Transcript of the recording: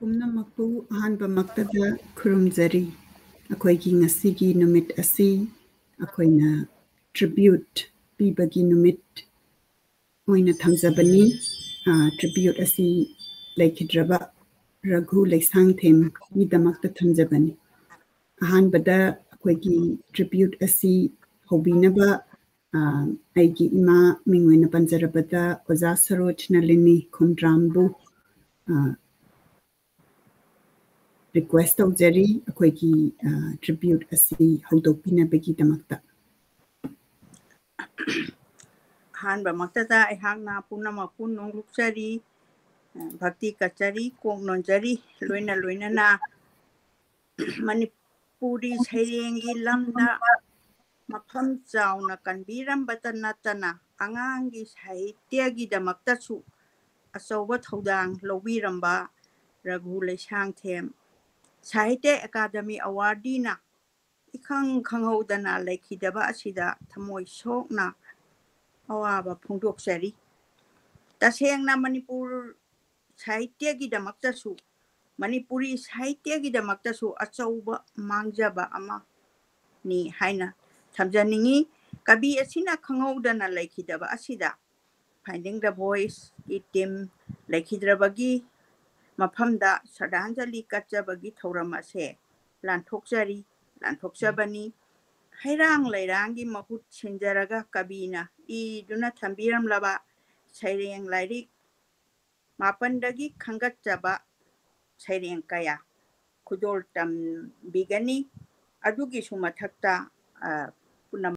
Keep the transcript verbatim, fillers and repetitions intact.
ꯄꯨꯝꯅꯃꯛꯄꯨ ꯑꯍꯥꯟꯕꯃꯛꯇꯗ ꯈꯨꯔꯨꯝꯖꯔꯤ꯫ ꯑꯩꯈꯣꯏꯒꯤ ꯉꯁꯤꯒꯤ ꯅꯨꯃꯤꯠ ꯑꯁꯤ ꯑꯩꯈꯣꯏꯅ tribute ꯄꯤꯕꯒꯤ ꯅꯨꯃꯤꯠ ꯑꯣꯏꯅ ꯊꯝꯖꯕꯅꯤ꯫ ꯑ, tribute ꯑꯁꯤ ꯂꯩꯈꯤꯗ꯭ꯔꯕ ꯔꯘꯨ ꯂꯩꯁꯥꯡꯊꯦꯝꯒꯤꯗꯃꯛꯇ ꯊꯝꯖꯕꯅꯤ꯫ ꯑꯍꯥꯟꯕꯗ ꯑꯩꯈꯣꯏꯒꯤ tribute ꯑꯁꯤ ꯍꯧꯕꯤꯅꯕ, ꯑ, ꯑꯩꯒꯤ ꯏꯃꯥ ꯃꯤꯡ ꯑꯣꯏꯅ ꯄꯟꯖꯔꯕꯗ ꯑꯣꯖꯥ ꯁꯔꯣꯖ ꯅꯂꯤꯅꯤ ꯈꯣꯡꯗ꯭ꯔꯥꯝꯕꯨ, ꯑ, request ꯇꯧꯖꯔꯤ, ꯑꯩꯈꯣꯏꯒꯤ, ꯑ, tribute ꯑꯁꯤ ꯍꯧꯗꯣꯛꯄꯤꯅꯕꯒꯤꯗꯃꯛꯇ꯫ ꯑꯍꯥꯟꯕꯃꯛꯇꯗ ꯑꯩꯍꯥꯛꯅ ꯄꯨꯝꯅꯃꯛꯄꯨ ꯅꯣꯡꯂꯨꯛꯆꯔꯤ, ꯚꯛꯇꯤ ꯀꯠꯆꯔꯤ, ꯀꯣꯛ ꯅꯣꯟꯖꯔꯤ, ꯂꯣꯏꯅ ꯂꯣꯏꯅꯅ ꯃꯅꯤꯄꯨꯔꯤ ꯁꯩꯔꯦꯡꯒꯤ ꯂꯝꯗ ꯃꯐꯝ ꯆꯥꯎꯅ ꯀꯟꯕꯤꯔꯝꯕꯇ ꯅꯠꯇꯅ ꯑꯉꯥꯡꯒꯤ ꯁꯥꯍꯤꯇ꯭ꯌꯒꯤꯗꯃꯛꯇꯁꯨ ꯑꯆꯧꯕ ꯊꯧꯗꯥꯡ ꯂꯧꯕꯤꯔꯝꯕ ꯔꯘꯨ ꯂꯩꯁꯥꯡꯊꯦꯝ ꯁꯥꯍꯤꯇ꯭ꯌ ꯑꯦꯀꯥꯗꯃꯤ ꯑꯦꯋꯥꯔꯗꯤꯅ ꯏꯈꯪ ꯈꯪꯍꯧꯗꯅ ꯂꯩꯈꯤꯗꯕ ꯑꯁꯤꯗ ꯊꯃꯣꯏ ꯁꯣꯛꯅ ꯑꯋꯥꯕ ꯐꯣꯡꯗꯣꯛꯆꯔꯤ꯫ ꯇꯁꯦꯡꯅ ꯃꯅꯤꯄꯨꯔ ꯁꯥꯍꯤꯇ꯭ꯌꯒꯤꯗꯃꯛꯇꯁꯨ, ꯃꯅꯤꯄꯨꯔꯤ ꯁꯥꯍꯤꯇ꯭ꯌꯒꯤꯗꯃꯛꯇꯁꯨ ꯑꯆꯧꯕ ꯃꯥꯡꯖꯕ ꯑꯃꯅꯤ ꯍꯥꯏꯅ ꯊꯝꯖꯅꯤꯡꯏ꯫ ꯀꯕꯤ ꯑꯁꯤꯅ ꯈꯪꯍꯧꯗꯅ ꯂꯩꯈꯤꯗꯕ ꯑꯁꯤꯗ Finding the Voiceꯀꯤ team ꯂꯩꯈꯤꯗ꯭ꯔꯕꯒꯤ ꯃꯐꯝꯗ ꯁ꯭ꯔꯗꯥꯟꯖꯂꯤ ꯀꯠꯆꯕꯒꯤ ꯊꯧꯔꯝ ꯑꯁꯦ ꯂꯥꯟꯊꯣꯛꯆꯔꯤ, ꯂꯥꯟꯊꯣꯛꯆꯕꯅꯤ꯫ ꯍꯩꯔꯥꯡ ꯂꯩꯔꯥꯡꯒꯤ ꯃꯍꯨꯠ ꯁꯤꯟꯖꯔꯒ ꯀꯕꯤꯅ ꯏꯗꯨꯅ ꯊꯝꯕꯤꯔꯝꯂꯕ ꯁꯩꯔꯦꯡ ꯂꯥꯏꯔꯤꯛ ꯃꯥꯄꯟꯗꯒꯤ ꯈꯟꯒꯠꯆꯕ ꯁꯩꯔꯦꯡ ꯀꯌꯥ ꯈꯨꯗꯣꯜ ꯇꯝꯕꯤꯒꯅꯤ꯫ ꯑꯗꯨꯒꯤꯁꯨ ꯃꯊꯛꯇ, ꯑ,